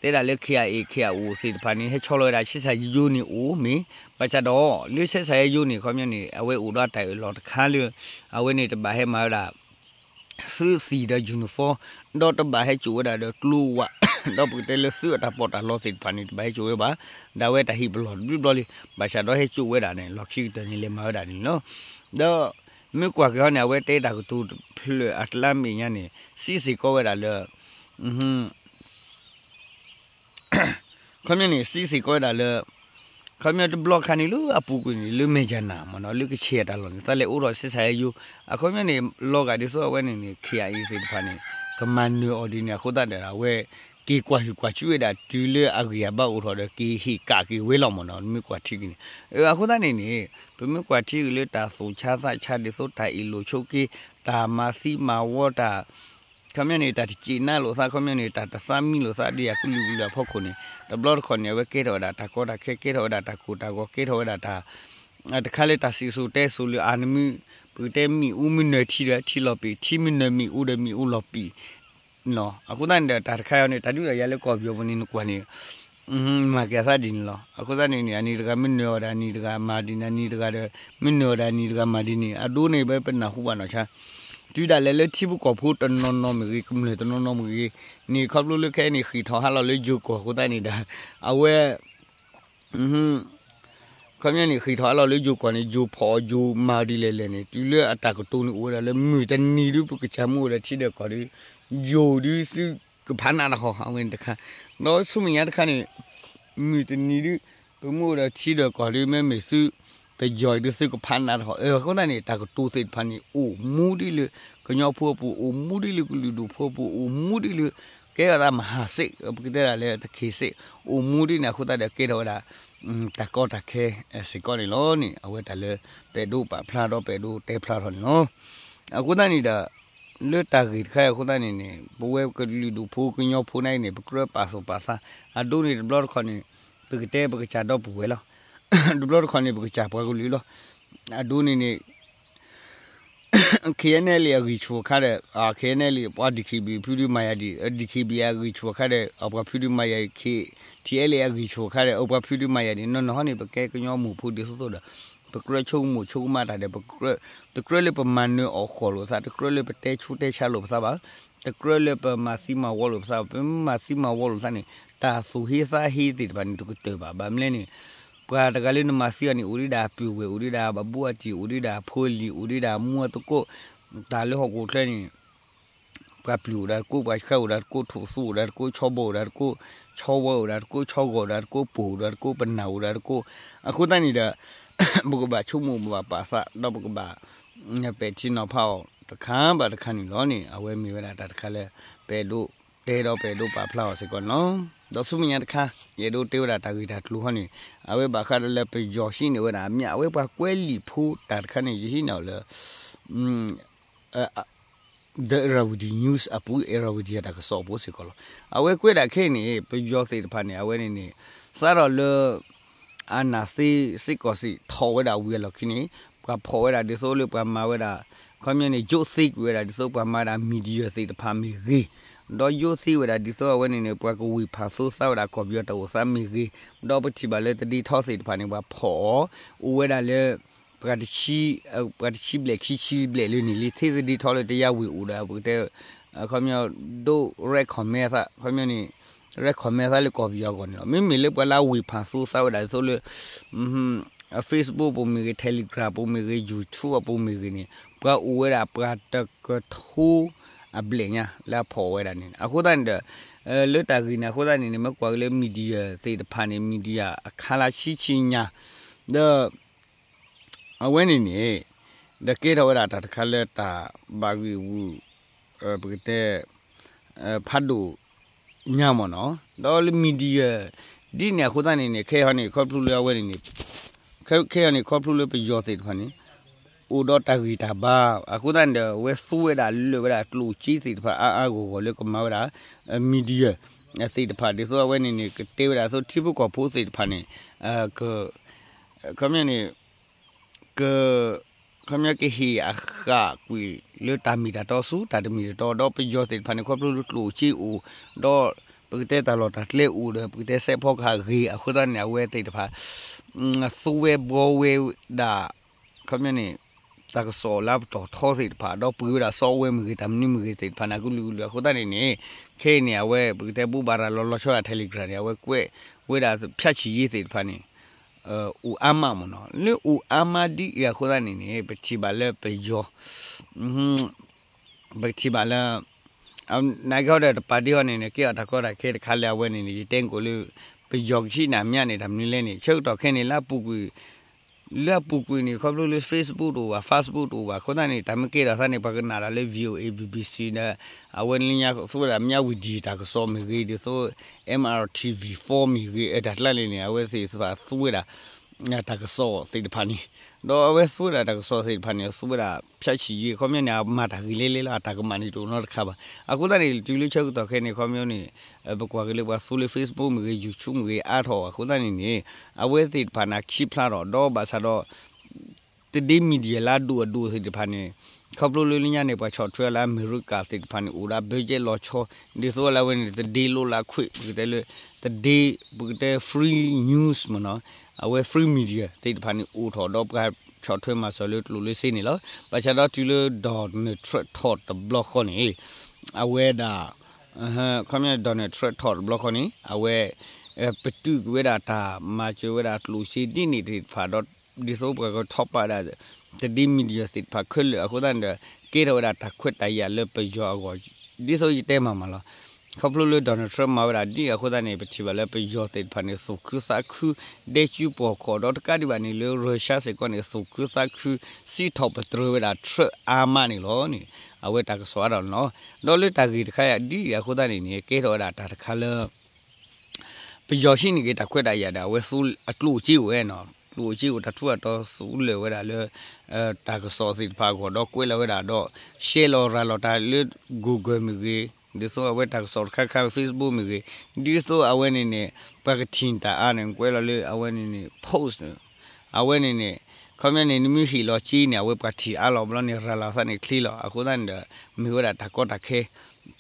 တဲဒၣ်လၢ ခ့ၣ်အ့ၣ် ခ့ၣ်အအိၣ် သ့ၣ်တဖၣ်န့ၣ် ဟဲဆီလီၤဝဲဒၣ် ဆဲးစၢ်ယိယိန့ၣ်အိၣ်မ့ၢ် ဘၣ်ဆၣ်ဒီး လၢဆဲးစၢ်ယိယိန့ၣ် ခီပညီန့ၣ် အဝဲအိၣ်ဒီးတၢ်အၢၣ်လီၤတခါလၢ အဝဲန့ၣ်တဘၣ်ဟဲမၤဝဲဒၣ် သုးသံၣ်ဒီး uniform ဒီးတဘၣ်ဟဲစိာ်ဝဲဒၣ်ဒီးကျိဝး ဒီးပကတဲလၢသုးအတၢ်ပီးတၢ်လီသ့ၣ်တဖၣ်န့ၣ် တဘၣ်ဟဲစိာ်ဝဲဘၣ်, ဒၣ်ဝဲတၢ်ဟ့ၣ်ပလီၢ်တဘျုးဘျီလံ, ဘၣ်ဆၣ်ဒီးဟဲစိာ်ဝဲဒၣ်န့ၣ် လီၢ်ခံကတၢၢ်န့ၣ်လဲၤမၤဝဲဒၣ်န့ၣ်လီၤ. ဒီးမ့ၢ်ကွၢ်က့ၤဟီန့ၣ် အဝဲတဲတၢ်ကတိၤတဖျၢၣ်အကျါမဲာ်ညါန့ၣ် စံးစ့ၢ်ကီးဝဲဒၣ်လၢ ခီပညီန့ၣ် စံးစ့ၢ်ကီးဝဲဒၣ်လၢ ခီပညီတဘျီခါန့ၣ်လၢအပူၤကွံာ်န့ၣ် လၢမဲာ်ကၠၢ်နၢ်မ့ၢ်နီၤ လၢကဆဲးအတၢ်လီၢ်န့ၣ် သးလဲၤအိၣ်ထီၣ်ဆဲးစၢ်ယိယိ, အခီပညီန့ၣ် လီၤဂာ်ဒ်သိးအဝဲန့ၣ်န့ၣ် ခ့ၣ်အ့ၣ်သ့ၣ်တဖၣ်န့ၣ် ကမၤနၢၤအီၤဒ်န့ၣ် အဃိသတးဒီး အဝဲက့ၤကွၢ်ဟုၣ်ကွၢ်စူၣ်ဝဲဒၣ်တုၤလၢအဂံၢ်အဘါအိၣ်ထီၣ်ဒီး က့ၤဟ့ၣ်ကးက့ၤဝဲလီၤမ့ၢ်နီၤ မ့ၢ်ကွၢ်ထံက့ၤန့ၣ်. အဃိသတးန့ၣ်န့ၣ် ပမ့ၢ်ကွၢ်ထံက့ၤလၢတၢ်သူၣ်ဆါသးဆါဒ်သိးတၢ်အ့ၣ်လိာ်ဆိးက့ တၢ်မၤသံမၤဝီတၢ် ခီပညီန့ၣ် တၢ်တစံးနါလိာ်သး ခီပညီန့ၣ် တၢ်တသးမံလိာ်သးဒီးယၤကလုာ်ကလုာ်အဖီခိၣ်န့ၣ် တဘျီတခီၣ်န့ၣ် အဝဲကဲထီၣ်ဝဲဒၣ်တၢ်ကီတၢ်ခဲ ကဲထီၣ်ဝဲဒၣ်တၢ်ကိၢ်တၢ်ဂီၤ ကဲထီၣ်ဝဲဒၣ်တၢ် တခါလၢတၢ်စံၣ်စိၤတဲစိၤလၢအနမံၤ ပကတဲမ့ၣ်အူမ့ၢ်နၢၤထံဒီးထံလီၤပံာ် ထံမ့ၢ်နၢၤမ့ၣ်အူဒီးမ့ၣ်အူလီၤပံာ်လီၤ. အဃိသတးန့ၣ်ဒီး တၢ်တခါအံၤန့ၣ် တၢ်ဒုးတၢ်ယၤလၢကီၢ်ပယီၤပူၤန့ၣ် နကွၢ်န့ၣ် မၤက့ၤအသးဒ်န့ၣ်လီၤ. အဃိသတးန့ၣ်န့ၣ် အနံၤတဂၤမ့ၢ်နၢၤအီၤဒီးအနံၤတဂၤမၤဒ်န့ၣ် အနံၤတဂၤဒီး မ့ၢ်နၢၤအီၤဒီးအနံၤတဂၤမၤဒ်န့ၣ် အဒိန့ၣ် ပပနၢ်ဟူဘၣ်နီၢ်ဆါ တုၤဒၣ်လဲာ်လၢထံဖိကီၢ်ဖိတနီၤနီၤမ့ၢ်ဂ့ၤ ကမျၢၢ်တနီၤနီၤမ့ၢ်ဂ့ၤန့ၣ် ခီဖျိလၢခဲအံၤန့ၣ် ဃ့ၢ်ထီၣ်ဟးလီၤလၢယိၤကီၢ်အဃိသတးန့ၣ်ဒီး အဝဲ ခီပညီန့ၣ် ဃ့ၢ်ထီၣ်ဟးလီၤလၢယိၤကီၢ်န့ၣ် ယိၤဖီၣ်အီၤယိၤမၤအီၤဒ်လဲၣ်လဲၣ်န့ၣ် တုၤလၢအတၢ်ကတိၤန့ၣ်အိၣ်ဝဲဒၣ်လၢမုၢ်တနံၤဒုး ပကစၢ်မုၢ်အိၣ်ဒီးထံဒီးကီၢ်ဒီး ယိၤဒုးသုကဖးနးတၢ်ဃီ အဝဲန့ၣ်တခါ ဒီးဆူမဲာ်ညါတခါန့ၣ် မုၢ်တနံၤဒုး ပမုၢ်အိၣ်ဒီးထံဒီးကီၢ်ဒုး မ့မ့ၢ်သု ပယီၤဒုးသုကဖးနးတၢ်ဃီ အဃိသတးန့ၣ် တၢ်ကတိၤသ့ၣ်တဖၣ်န့ၣ် အိၣ်မူဒ်လၢ ကညီဖိအပူၤ အိၣ်မူဒ်လၢကလုာ်ဒူၣ်ဖိအပူၤ အိၣ်မူဒ်လၢ ကဲထီၣ်သးမဟာစစ် ပကတဲဒၣ်လၢတခ့ၣ်စ့ၣ် အိၣ်မူဒ်န့ၣ် အဃိသတးဒီးကဲထီၣ်ဝဲဒၣ် တၢ်ကီတၢ်ခဲစ့ၢ်ကီးန့ၣ်လီၤန့ၣ် အဝဲတၢ်လၢပအဲၣ်ဒိးပာ်ဖျါဒီးပအဲၣ်ဒိးတဲဖျါထီၣ်န့ၣ်လီၤ. အဃိသတးန့ၣ်ဒီး လၢတၢ်ဂ့ၢ်တခါအံၤအဃိသတးန့ၣ်န့ၣ် ပဝဲကလုာ်ဒူၣ်ဖိကညီဖိန့ၣ်န့ၣ် ပကြၢးပာ်သူၣ်ပာ်သး အဒိန့ၣ်တဘျီတခီၣ်န့ၣ် ပကတဲပကစၢ်ဒီပုၢ်ဝဲၢ်လီၤ. တဘျီတခီၣ်န့ၣ် ပကစၢ်ပှၤကလုာ်လီၤ. အဒိန့ၣ်န့ၣ် KNLA အဂံၢ်ဆူၣ်အခါဒီး KNLA ပှၤ DKB ဖုဒုးမၤယၤဒ် DKB အဂံၢ်ဆူၣ်အခါဒီး အပှၤဖုဒုးမၤယၤ KTLA အဂံၢ်ဆူၣ်အခါဒီး အပှၤဖုဒုးမၤယၤဒ် နီၢ်နီၢ်ဟီန့ၣ် ပကဲကညီမိၢ်ဖိဒ်သိးသိးဒီး ပကြၢးဆိကမိၣ်ဆိကမးတၢ်ဒီး ပကြၢး တကြၢးလၢပမၤနၢၤအီၣ်ဃီၣ်လိာ်သး တကြၢးလၢပတဲဆူးတဲဆါလိာ်ပသးဘၣ် တကြၢးလၢပမၤသံမၤဝီလိာ်ပသးဘၣ် ပမၤသံမၤဝီလိာ်သးန့ၣ် တၢ်သူၣ်ဟ့သးဟ့သ့ၣ်တဖၣ်န့ၣ် တကတၢၢ်ဘၣ် ဘၣ်မနုၤလဲၣ်န့ၣ် ပှၤတဂၤလၢနမၤသံအီၤန့ၣ် အိၣ်ဒံးဒၣ်အပုၢ်ဝဲၢ် အိၣ်ဒံးဒၣ်ဘၣ်ဘိအတံၢ် အိၣ်ဒံးဒၣ်အဖိအလံၤ အိၣ်ဒံးဒၣ်အမူအသကိး တၢ်လၢဟီၣ်ခိၣ်ချၢန့ၣ် ပှၤပျုၢ်အိၣ်ဒၣ်တကိး ပှၤဆှၢအိၣ်ဒၣ်တကိး ထိၣ်သူအိၣ်ဒၣ်တကိး ဆီဘီအိၣ်ဒၣ်တကိး ဆီဝဲအိၣ်ဒၣ်တကိး ဆီဂီၤအိၣ်ဒၣ်တကိး ပိၢ်အိၣ်ဒၣ်တကိး ပနၢ်အိၣ်ဒၣ်တကိး အဃိသတးန့ၣ်ဒီး ပကဘၣ်ဆိကမိၣ်ဘၣ်ပာ်သး ဒီးပကဘၣ် ပဲာ်ထံနီၤဖးအီၤတခါဘၣ်တခါန့ၣ်လီၤန့ၣ် အဝဲမ့ၢ်ဝဲဒၣ်တၢ်တခါလၢ ပအဲၣ်ဒိးတဲဒီးပအဲၣ်ဒိးပာ်ဖျါအီၤစ့ၢ်ကီးန့ၣ်လီၤ. ဒီးဆူမဲာ်ညါတခါ ယအဲၣ်ဒိးတဲဝဲဒၣ်တၢ်ဂ့ၢ်တၢ်ကျိၤဟီန့ၣ် အဝဲဘၣ်ဃးဒီးလၢပယီၤဟံးန့ၢ်ဝဲဒၣ်အမျး အဝဲပှၤကွဲးလံာ်ဖိတၢ်တခါန့ၣ် ယဟံးန့ၢ်အီၤလၢ The Irrawaddy News အပူၤ Irrawaddy အတၢ်ကစီၣ်အပူၤစ့ၢ်ကီးလီၤ. အဝဲကွဲးဒၣ်ခဲအံၤန့ၣ် ပယီၤသ့ၣ်တဖၣ်န့ၣ် အဝဲန့ၣ်န့ၣ် စးထီၣ်လၢ အနၢ်သ့စ့ၢ်ကီးစ့ၢ် ထီၣ်ဝဲဒၣ်ဝံၤအလီၢ်ခံန့ၣ် ပှၤဖီၣ်ဝဲဒၣ်ဒ်သိးလၢပှၤမၤဝဲဒၣ် ခီပညီန့ၣ် ယိးသ့ကွံာ်ဝဲဒၣ်ဒ်သိးပှၤမၤဝဲဒၣ် media သ့ၣ်တဖၣ်မ့ၢ်ဂ့ၤ, ဒီးယိးသ့ဝဲဒၣ်ဒ်သိးအဝဲန့ၣ်န့ၣ် ပှၤကဝ့ၢ်ဖးသိသးဝဲဒၣ်ကီၢ်ပယီၤတၢ်အိၣ်သးမ့ၢ်ဂ့ၤ, ဒီးပထံၣ်ဘၣ်လၢသဒ့ထီသ့ၣ်တဖၣ်န့ၣ် ပှၤဖီၣ်အီၤ အိၣ်ဝဲဒၣ်လၢ ပှၤတဆံ ပှၤတဆံဘျဲၣ်ခံဆံဘျဲၣ်လၢန့ၣ်လံ ထဲသဒ့ထီလၢတယါဝ့ၢ်အိၣ်ဒီး ပကတဲ ခီပညီ ဒိး recommend သး ခီပညီန့ၣ် recommend သးလၢကီၢ်ပယီၤအဂီၢ်န့ၣ်လီၤ. မ့မ့ၢ်လၢပှၤလၢအဝ့ၢ်ဖးသိသးဝဲဒၣ်ဒ်သိးလၢ Facebook ပူၤမ့ၢ်ဂ့ၤ Telegram ပူၤမ့ၢ်ဂ့ၤ YouTube ပူၤမ့ၢ်ဂ့ၤန့ၣ် ပှၤအိၣ်ဝဲဒၣ်ပှၤတကထိ အဘျဲၣ်ညါလၢအဖီၣ်ဝဲဒၣ်န့ၣ် အဃိသတးန့ၣ်ဒီး လၢတၢ်ဂ့ၢ်န့ၣ်အဃိသတးန့ၣ်န့ၣ် မ့ၢ်ကွၢ်က့ၤလၢ media သ့ၣ်တဖၣ်န့ၣ် media အခါလၢဆံးဆံးညါ ဒီး အဝဲန့ၣ်န့ၣ် ဒီးကဲထီၣ်ဝဲဒၣ်တၢ်တခါလၢတၢ်ဘၣ်ဂံၢ်ဂူာ် ပကတဲ ဖးဒိၣ်ညါမ့ၢ်နီၤ ဒီးလၢ media ဒ်န့ၣ်အဃိသတးန့ၣ်န့ၣ် ခဲအံၤန့ၣ် ခီဖျိလၢအဝဲန့ၣ်န့ၣ် ခဲအံၤန့ၣ် ခီဖျိလၢပယီၤသ့ၣ်တဖၣ်န့ၣ် အိၣ်ဒီးတၢ်ဂံၢ်တၢ်ဘါ အဃိသတးန့ၣ်ဒီး အဝဲသူဝဲဒၣ်လိာ်ဝဲဒၣ်ကျိၣ်စ့သ့ၣ်တဖၣ်အါအါဂီၢ်ဂီၢ်လၢကမၤဝဲဒၣ် media သ့ၣ်တဖၣ် ဒ်သိးအဝဲန့ၣ်န့ၣ် ကတဲဝဲဒၣ်သိးထံဖိကီၢ်ဖိသ့ၣ်တဖၣ်န့ၣ် ခီပညီန့ၣ် က ခီ ခီပညီကဟ့ၣ်အဃၣ်ကွံာ်လၢတၢ်မ့ၢ်တၢ်တီဆူတၢ်တမ့ၢ်တတီ ဒီးပယီၤသ့ၣ်တဖၣ်န့ၣ် ခီဖျိလၢကျိၣ်စ့အိၣ်, ဒီးပကတဲတၢ်လီၢ်တၢ်ကျဲအိၣ်ဒီး ပကတဲစဲးဖီကဟးဂ့ၤအဃိသတးန့ၣ် အဝဲသ့ၣ်တဖၣ် သူဝဲဘှီဝဲဒၣ် ခီပညီန့ၣ် တၢ်ကစီၣ်လၢပတီၢ်ထီသ့ၣ်တဖၣ် ဒီးပှ့ၤဝဲဒၣ်စီဝဲမ့ၢ်ဂ့ၤ တၢ်မနုၤမ့ၢ်ဂ့ၤသ့ၣ်တဖၣ်န့ၣ် အကလုာ်ကလုာ်အဃိသတးန့ၣ်န့ၣ် ခဲအံၤန့ၣ် အဝဲပကတဲဘိးဘၣ်ရၤလီၤလီၤဆီဒၣ် Telegram န့ၣ် အဝဲကွဲးဝဲဒၣ်ဖၠၣ်ဆံၣ်ယ့သ့ၣ်တဖၣ်န့ၣ် အိၣ်အါမးမ့ၢ်နီၤ. လၢအိၣ်အါမးဒ်အံၤအဃိသတးန့ၣ်န့ၣ် ပထံၣ်ဘၣ်လၢပယီၤ ပကထံၣ်ဘၣ်လၢ နာ်က့ဟီဒီးတပာ်ဒ့ဟီန့ၣ်န့ၣ် ကဲအီၤတၢ်ကီတၢ်ခဲတခါလၢအဝဲန့ၣ်န့ၣ် ယတဲကိးလၢ ပယီၤကဆံၣ်နၤမၠၣ်န့ၣ် တၢ်မနုၤလဲၣ်န့ၣ် ဆၢကတီၢ်ခဲအံၤန့ၣ် လၢအပူၤကွံာ် လၢအပူၤကွံာ်န့ၣ် ခီဖျိလၢ Facebook တအိၣ်ဘၣ် Facebook တအိၣ်ဘၣ်အဃိသတးန့ၣ် တၢ်မ့ၢ်ကဲထီၣ်သးန့ၣ် ပှၤကနၣ်တၢ်လၢ VOA BBC ဒီး အဝဲလၢညါသူဝဲဒၣ် မြဝတီ တၢ်ကစီၣ်မ့ၢ်ဂ့ၤ ဒ်သိး MRTV four မ့ၢ်ဂ့ၤ အတၢ်ကျါန့ၣ်န့ၣ် အဝဲသ့ၣ်တဖၣ်သူဝဲဒၣ် တၢ်ကစီၣ်သ့ၣ်တဖၣ်န့ၣ် ဒီးအဝဲသူဝဲဒၣ်တၢ်ကစီၣ်သ့ၣ်တဖၣ်န့ၣ် သူဝဲဒၣ်ဖၠၣ်ဆံၣ်ယ့ ခီပညီန့ၣ် အမၤတၢ်ဂ့ၤလဲၣ်လဲၣ်လီၤ အတၢ်ကမၣ်န့ၣ်တအိၣ်နီတခါဘၣ်. အဃိသတးန့ၣ် တုၤလၢဆၢကတီၢ်ခဲအံၤန့ၣ် ခီပညီန့ၣ် ပကွၢ်က့ၤလၢပှၤသူလၢ Facebook မ့ၢ်ဂ့ၤ YouTube မ့ၢ်ဂ့ၤ အါထီၣ်အဃိသတးန့ၣ်န့ၣ် အဝဲသ့ၣ်တဖၣ်န့ၣ် ခံဖျါထီၣ် ဒီးဘၣ်ဆၣ်ဒီး တဒ့ media လၢအဒိၣ်အဒိၣ်သ့ၣ်တဖၣ်န့ၣ် ခီဖျိလၢလၢညါန့ၣ် ပှၤဆီၣ်ထွဲလၢအမဲရကၤသ့ၣ်တဖၣ်န့ၣ် အိၣ်ဒၣ် budget လီၤဆီ ဒ်သိးလၢအဝဲန့ၣ် တဒ့လိလၢခွဲး ပကတဲလၢ တဒ့ ပကတဲ free news မ့ၢ်နီၤ အဝဲ free media သ့ၣ်တဖၣ်န့ၣ် အိၣ်ထီၣ်ဒီး ပှၤဆီၣ်ထွဲမၤစၢၤလၢကျိၣ်လၢစ့န့ၣ်လီၤ. ဘၣ်ဆၣ်ဒီးတုၤလၢ Donald Trump ထီၣ်တဘျီဃီန့ၣ် အဝဲဒၣ် ခီပညီ Donald Trump ထီၣ်တဘျီဃီန့ၣ် အဝဲ ပတုာ်ကွံာ်ဝဲဒၣ်တၢ်မၤစၢၤဝဲဒၣ်ကျိၣ်စ့ဒ်န့ၣ်သ့ၣ်တဖၣ်ဒီး ဒ်သိးပှၤကထီၣ်ပာ်ဒၣ် တဒ့ media သ့ၣ်တဖၣ်ခဲလၢာ်အဃိသတးန့ၣ်ဒီး ကဲထီၣ်ဝဲဒၣ်တၢ်ခွဲးတၢ်ယာ်လၢပယီၤအဂီၢ် ဒ်သိးယတဲမၤမးလီၤ. ခီဖျိလၢ Donald Trump မၤဝဲဒၣ်ဒ်အဃိသတးန့ၣ် ပထံၣ်ဘၣ်လၢပယီၤသ့ၣ်တဖၣ်န့ၣ် သူၣ်ခုသးခု ဒဲကၠူပီၢ်ခီၣ် ဒီးတကးဒံးဘၣ်န့ၣ်လၢ Russia စ့ၢ်ကီးန့ၣ် သူၣ်ခုသးခု စံးထီၣ်ပတြၢၤဝဲဒၣ် Trump အါမးန့ၣ်လီၤန့ၣ် အဝဲတၢ်ကစီၣ်အါထီၣ်န့ၣ်လီၤ. ဒီးလၢတၢ်ဂ့ၢ်တခါအံၤဒ်အံၤအဃိသတးန့ၣ်န့ၣ် ကဲထီၣ်ဝဲဒၣ်တၢ်တခါလၢ ပယီၤဟံးန့ၢ်က့ၤတၢ်ခွဲးတၢ်ယာ်ဒီး အဝဲသူအကျိၣ်အစ့အိၣ်ဝဲနီၤ ကျိၣ်အစ့အိၣ်တၢ်ထူးတၢ်တီၤသူလၢာ်ဝဲဒၣ်လၢ တၢ်ကစီၣ်သ့ၣ်တဖၣ်အဂီၢ်ဒီးကွဲးလီၤဝဲဒၣ်ဒီး ရှဲလီၤရၤလီၤတၢ်လၢ Google မ့ၢ်ဂ့ၤ ဒ်သိးအဝဲတၢ်ကစီၣ်တခါတခါ Facebook မ့ၢ်ဂ့ၤ ဒ်သိးအဝဲန့ၣ်န့ၣ် ပှၤကထံၣ်တၢ်အါန့ၣ် ကွဲးလီၤလၢအဝဲန့ၣ်န့ၣ် post န့ၣ် အဝဲန့ၣ်န့ၣ် ခီပညီန့ၣ် နမ့ၢ်ဟ့ၣ်လီၤစ့န့ၣ် အဝဲပှၤထံၣ်အါလီၤဘျီန့ၣ် ရၤလီၤသးန့ၣ်ချ့လီၤ. အဃိသတးန့ၣ်ဒီး မ့ၢ်ဝဲဒၣ်တၢ်ကီတၢ်ခဲ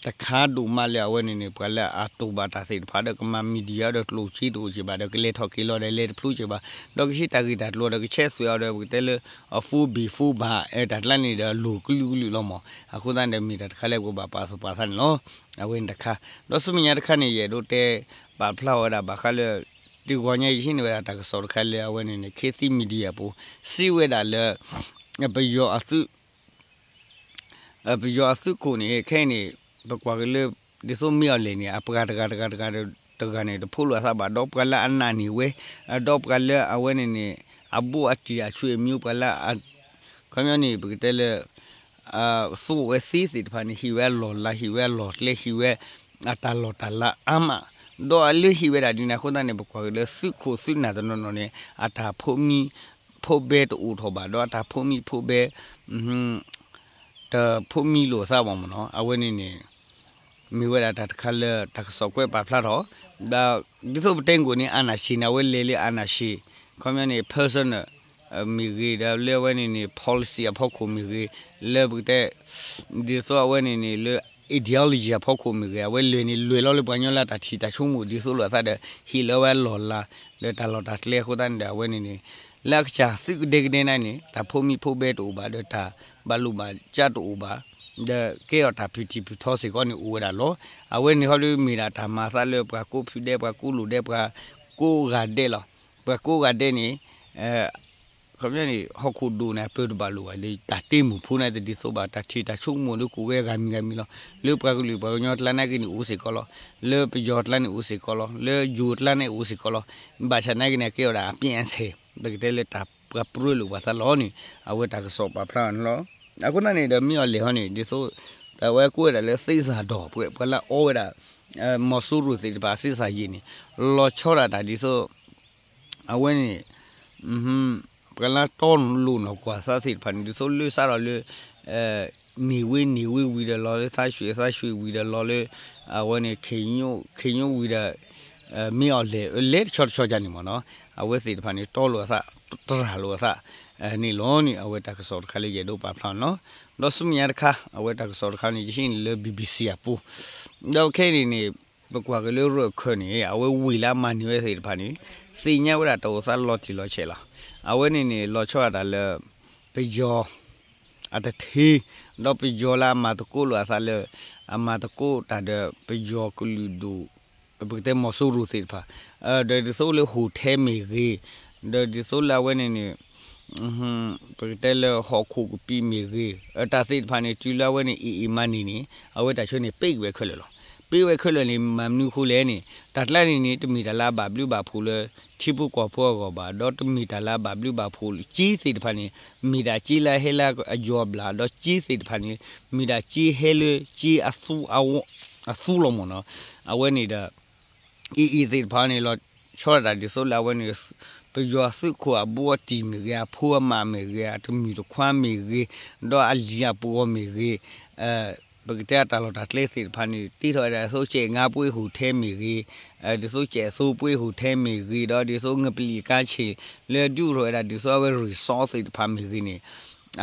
တခါဒိၣ်မးလၢအဝဲန့ၣ်န့ၣ် ပှၤလၢအတိၢ်ဘၣ်တၢ်သ့ၣ်တဖၣ်ဒီးကမၤ media ဒီးကျိၣ်စ့တအိၣ်က့ၤဘၣ် ဒီးကလဲၤထီၣ်က့ၤလီၤဒီးလဲၤတဖျိက့ၤဘၣ် ဒီးကဟံးတၢ်ဂ့ၢ်တၢ်ကျိၤဒီးကဆဲးသွဲးအီၤဒီး ပကတဲလၢ အ phone bill phone ဘၣ် တၢ်ကျါန့ၣ်ဒီးလိၤကလုာ်ကလုာ်လီၤမး. အဃိသတးန့ၣ်ဒီး မ့ၢ်တၢ်တခါလၢပကဘၣ်ပာ်သူၣ်ပာ်သးန့ၣ်လီၤ. အဝဲန့ၣ်တခါ ဒီးဆူမဲာ်ညါတခါန့ၣ် ယအဲၣ်ဒိးတဲပာ်ဖျါဝဲဒၣ်ဘၣ်ဃးလၢ တဂီၤညါယဟံးန့ၢ်ဝဲဒၣ်တၢ်ကစီၣ်တခါလၢအဝဲန့ၣ်န့ၣ် Khit Thit Media ပူၤ စံးဝဲဒၣ်လၢ ပယီၤအသုး ပယီၤအသုးခိၣ်န့ၣ် ခဲအံၤန့ၣ် ပကွၢ်က့ၤလၢ ဒ်သိးမ့ၢ်အီၤလဲၣ်န့ၣ် အပှၤတဂၤတဂၤတဂၤတဂၤန့ၣ် တဖိးလိာ်အသးဘၣ် ဒီးပှၤလၢအနာ်န့ၢ်ဝဲ ဒီးပှၤလၢအဝဲန့ၣ်န့ၣ် အဘူးအတံၢ်အဆွေအမျိုး ပှၤလၢ ခီပညီန့ၣ် ပကတဲလၢ သူဝဲသ့သ့ၣ်တဖၣ်န့ၣ် ဟ့ၣ်ဝဲအလီၢ်လၤ ဟ့ၣ်ဝဲအလီၢ်ကျဲ ဟ့ၣ်ဝဲ အတၢ်လီၢ်တၢ်လၤအါမး ဒီးအလၢဟ့ၣ်ဝဲဒၣ်ဒ်န့ၣ်အဃိသတးန့ၣ် ပကွၢ်က့ၤလၢသုးခိၣ်သုးနၢ်တနီၤနီၤန့ၣ် အတၢ်ဖိးမံ ဖိးဘဲတအိၣ်ထီၣ်ဘၣ် ဒီးအတၢ်ဖိးမံဖိးဘဲ တဖိးမံလိာ်သးဘၣ်မ့ၢ်နီၤ အဝဲန့ၣ်န့ၣ် မ့ၢ်ဝဲဒၣ်တၢ်တခါလၢတၢ်ကစီၣ်ကွဲးပာ်ဖျါထီၣ် ဒီးဒ်သိးပတဲကိၣ်န့ၣ် အာဏာရှင်န့ၣ် အဝဲလဲၤလၢ အာဏာရှင် ခီပညီန့ၣ် personal မ့ၢ်ဂ့ၤ ဒီးလၢအဝဲန့ၣ်န့ၣ် policy အဖီခိၣ်မ့ၢ်ဂ့ၤ လၢပကတဲ ဒ်သိးအဝဲန့ၣ်န့ၣ် လၢ ideology အဖီခိၣ်မ့ၢ်ဂ့ၤ အဝဲလဲၤန့ၣ် လဲၤလီၤလၢပှၤကညီလၢတၢ်ထံၣ်တၢ်ဆိကမိၣ် ဒ်သိးလိာ်သးဒီး ဟ့ၣ်လီၤဝဲအလီၢ်လၤ လၢတၢ်လီၢ်တၢ်ကျဲအဃိသတးန့ၣ်ဒီး အဝဲန့ၣ်န့ၣ် လၢအကစၢ်သုးကဒဲကဒဲန့ၣ်န့ၣ် တၢ်ဖိးမံဖိးဘဲတအိၣ်ဘၣ် ဒီးတၢ်ဘၣ်လိာ်ဘၣ်စးတအိၣ်ဘၣ် ဒီးကဲထီၣ်တၢ်ဖုၣ်ထံၣ်ဖုၣ်ထီစ့ၢ်ကီးန့ၣ်အိၣ်ဝဲဒၣ်လီၤ. အဝဲန့ၣ်ခီဖျိမ့ၢ်ဒၣ်တၢ်မၤအသးလၢပှၤကိးဖုဒဲ ပှၤကိးလိာ်ဒဲ ပှၤကိးဂၤဒဲးလီၤ. ပှၤကိးဂၤဒဲးန့ၣ် ခီပညီန့ၣ် ဟီၣ်ခိၣ်ဒိၣ်န့ၣ် အပၢတဘၣ်လိာ်ဘၣ် လၢတၢ်တ့မုၢ်ဖိန့ၣ်တဒ်သိးဘၣ် တၢ်ထံၣ်တၢ်ဆိကမိၣ်ဒ်ကိးဝဲဂၤမံၤဂၤမံၤလီၤ. လၢပှၤကလုာ်ပှၤကညီကျါနာ်က့န့ၣ်အိၣ်စ့ၢ်ကီးလီၤ. လၢပယီၤကျါန့ၣ်အိၣ်စ့ၢ်ကီးလီၤ. လၢယိၤကျါန့ၣ်အိၣ်စ့ၢ်ကီးလီၤ. ဘၣ်ဆၣ်နာ်က့န့ၣ် အကဲဝဲဒၣ်အပျ့အဆဲး ပကတဲလၢတၢ်ပှၤပြၢလိာ်ပှၤသးလီၤန့ၣ် အဝဲတၢ်ကစီၣ်ပာ်ဖျါအီၤန့ၣ်လီၤ. အဃိသတးန့ၣ်ဒီး မ့ၢ်အီၤလဲၣ်ဟီန့ၣ် ဒ်သိး အဝဲကွဲးဝဲဒၣ်လၢသ့စၢ်ဒီး ပှၤလၢအီဝဲဒၣ် မီၤစိရိၤသ့ၣ်တဖၣ်သ့စၢ်ယံာ်န့ၣ် လီၤဆီဒၣ်တၢ်ဒ်သိး အဝဲန့ၣ် ပှၤလၢတီလိၤနီၢ်ကွၢ်သးသ့ၣ်တဖၣ်န့ၣ် ဒ်သိးလၢစးထီၣ်လၢ န့ၢ်ဝ့န့ၢ်ဝ့ဝံၤဒီးလီၤလၢ သးရွှ့ၣ်သးရွှ့ၣ်ဝံၤဒီးလီၤလၢ အဝဲန့ၣ် ခ့ညိဝံၤဒီး မ့ၢ်အီၤလဲၣ် လဲၤတဆီတဆီယါန့ၣ်မ့ၢ်နီၤ အဝဲသ့ၣ်တဖၣ်န့ၣ် တီလိာ်အသး တြၢ်လိာ်အသး န့ၣ်လီၤန့ၣ် အဝဲတၢ်ကစီၣ်တခါလၢယအဲၣ်ဒိးပာ်ဖျါန့ၣ်လီၤ. ဒီးဆူမဲာ်ညါတခါ အဝဲတၢ်ကစီၣ်တခါန့ၣ် ယဟံးန့ၢ်လၢ BBC အပူၤ, ဒီးခဲအံၤန့ၣ်န့ၣ် ပကွၢ်က့ၤလၢရၢၢ်ခၢၣ်န့ၣ် အဝဲဝ့ၢ်လၢအမၤန့ၢ်ဝဲသ့ၣ်တဖၣ်န့ၣ် သ့ၣ်ညါဝဲဒၣ်တၢ်အိၣ်သးလီၤတံၢ်လီၤဆဲးလီၤ. အဝဲန့ၣ်န့ၣ် လီၤဆီဒၣ်တၢ်လၢ ပယီၤ အတထံ ဒီးပယီၤလၢအမၤသကိးလိာ်အသးလၢ အမၤသကိးတၢ်ဒီးပယီၤကလုာ်ဒူၣ် ပကတဲမီၤစိရိၤသ့ၣ်တဖၣ် ဒီးဒ်သိးလၢ hotel မ့ၢ်ဂ့ၤ, ဒီးဒ်သိးလၢအဝဲန့ၣ်န့ၣ် ပကတဲလၢဟီၣ်ခိၣ်ကပံာ်မ့ၢ်ဂ့ၤ တၢ်သ့ၣ်တဖၣ်န့ၣ် တုၤလၢအဝဲန့ၣ် AA မၤန့ၢ်န့ၣ် အဝဲတၢ်ဆၢန့ၣ် ပ့ၣ်က့ၤဝဲခဲလၢာ်လီၤ. ပ့ၣ်ဝဲခဲလၢာ်န့ၣ် မၤမနုၤဃိလဲၣ်န့ၣ် တၢ်ကျါန့ၣ်န့ၣ် တမ့ၢ်တၢ်လၢအဘၣ်ဘျုးဘၣ်ဖှိၣ်လၢ ထံဖိကီၢ်ဖိအဂီၢ်ဘၣ်, ဒီးတမ့ၢ်တၢ်လၢအဘၣ်ဘျုးဘၣ်ဖှိၣ် ကၠ့သ့ၣ်တဖၣ်န့ၣ် မ့ၢ်ဒၣ်ကၠ့လၢအဟဲလၢအယီၤအဘျၣ်, ဒီးကၠ့သ့ၣ်တဖၣ်န့ၣ် မ့ၢ်ဒၣ်ကၠ့ဟဲလၢကၠ့အသူ အသူလီၤမ့ၢ်နီၤ. အဝဲန့ၣ်ဒီး AA သ့ၣ်တဖၣ်န့ၣ် လီၤဆီဒၣ်တၢ်ဒ်သိးလၢအဝဲန့ၣ် ပယီၤသုးခိၣ်အဘူးအတံၢ်မ့ၢ်ဂ့ၤ, အဖိအမါမ့ၢ်ဂ့ၤ, အတမုၢ်တခွါမ့ၢ်ဂ့ၤ, ဒီးအလံၤအပဂီၢ်မ့ၢ်ဂ့ၤ, ပကတဲအတၢ်လီၢ်တၢ်ကျဲသ့ၣ်တဖၣ်န့ၣ် တ့ထီၣ်ဝဲဒၣ်ဒ်သိးကဲးငါပှ့ၤ hotel မ့ၢ်ဂ့ၤ, ဒ်သိးကဲးသိပှ့ၤ hotel မ့ၢ်ဂ့ၤ, ဒီးဒ်သိးငပလီၢ်ကါဆ့ၣ် လၢဒုးအိၣ်ထီၣ်ဝဲဒၣ်ဒ်သိးအဝဲ resort သ့ၣ်တဖၣ်မ့ၢ်ဂ့ၤန့ၣ်